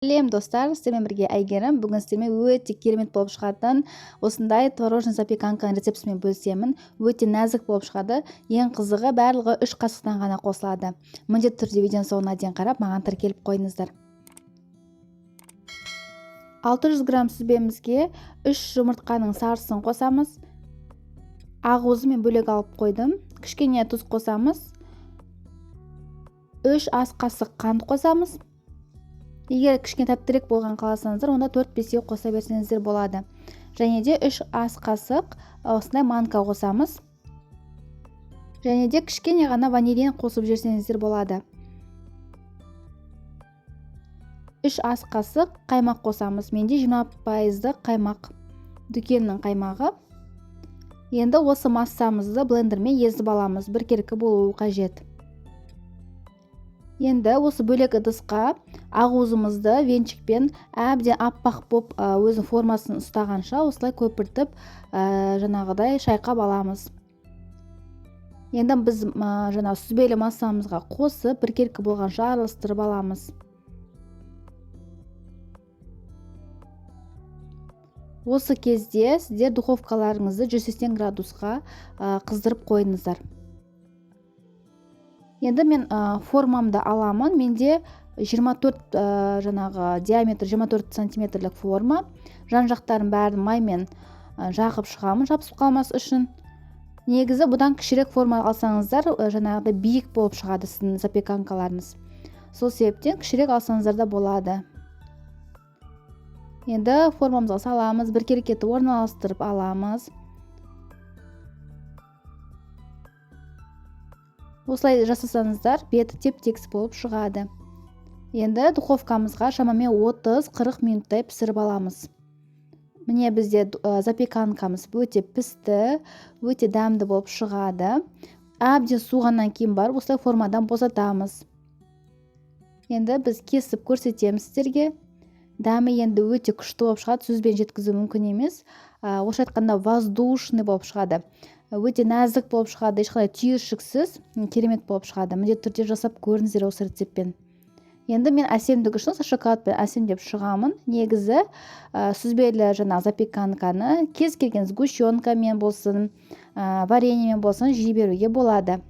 Сәлем, достар! Сіздермен бірге Әйгерім. Бүгін сіздермен өте керемет болып шығатын осындай творожный запеканканың рецептісімен бөлісемін. Өте нәзік болып шығады. Ең қызығы, барлығы 3 қасықтан ғана қосылады. Міндетті түрде видеоның соңына дейін қарап, маған тіркеліп қойыңыздар. 600 грамм сүзбемізге 3 жұмыртқаның сарысын қосамыз. Ақуызы мен бөлек алып қойдым. Кішкене тұз қосамыз. 3 ас қасық қант қосамыз. Егер кішкене тәттірек болған қаласаңыздар, онда 4-5 қоса берсеңіздер болады. Және де 3 ас қасық осындай манка қосамыз. Және де кішкене ғана ванилин қосып жіберсеңіздер болады. 3 ас қасық қаймақ қосамыз. Менде 20%-дық қаймақ, дүкеннің қаймағы. Енді осы массамызды блендермен езіп аламыз, біркелкі болуы қажет. Енді осы бөлек ыдысқа ақуызымызды венчикпен әбден аппақ боп, өзінің формасын ұстағанша осылай көпіртіп, жаңағыдай шайқап аламыз. Енді біз жаңа сүзбелі массамызға қосып, біркелкі болғанша араластырып аламыз. Осы кезде сіздер духовкаларыңызды 180 градусқа қыздырып қойыңыздар. Енді мен формамды аламын. Менде 24, жаңағы диаметр 24 сантиметрлік форма. Жан жақтарын бәрін маймен жағып шығамын, жабысып қалмас үшін. Негізі бұдан кішірек форма алсаңыздар, жаңағыдай биік болып шығады сіздің запеканкаларыңыз. Сол себептен кішірек алсаңыздар да болады. Енді формамызға саламыз, біркелкі етіп орналастырып аламыз. Осылай жасасаңыздар, беті теп-тегіс болып шығады. Енді духовкамызға шамамен 30-40 минуттай пісіріп аламыз. Міне, бізде запеканкамыз өте пісті, өте дәмді болып шығады. Әбден суығаннан кейін барып осылай формадан босатамыз. Енді біз кесіп көрсетеміз сіздерге. Дәмі енді өте күшті болып шығады, сөзбен жеткізу мүмкін емес. Орысша айтқанда воздушный болып шығады. Өте нәзік болып шығады, ешқандай түйіршіксіз, керемет болып шығады. Міндетті түрде жасап көріңіздер осы рецептпен. Енді мен әсемдік үшін осы шоколадпен әсемдеп шығамын. Негізі, сүзбелі жаңағы запеканканы кез келген сгущенкамен болсын, вареньемен болсын жей беруге болады.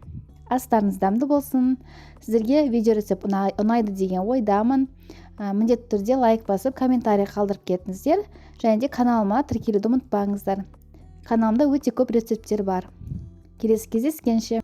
Астарыңыз дәмді болсын. Сіздерге видео рецепт ұнайды деген ойдамын. Міндетті түрде лайк басып, комментарий қалдырып кетіңіздер. Және де каналыма тіркелуді ұмытпаңыздар. Каналымда өте көп рецепттер бар. Келесі кездескенше.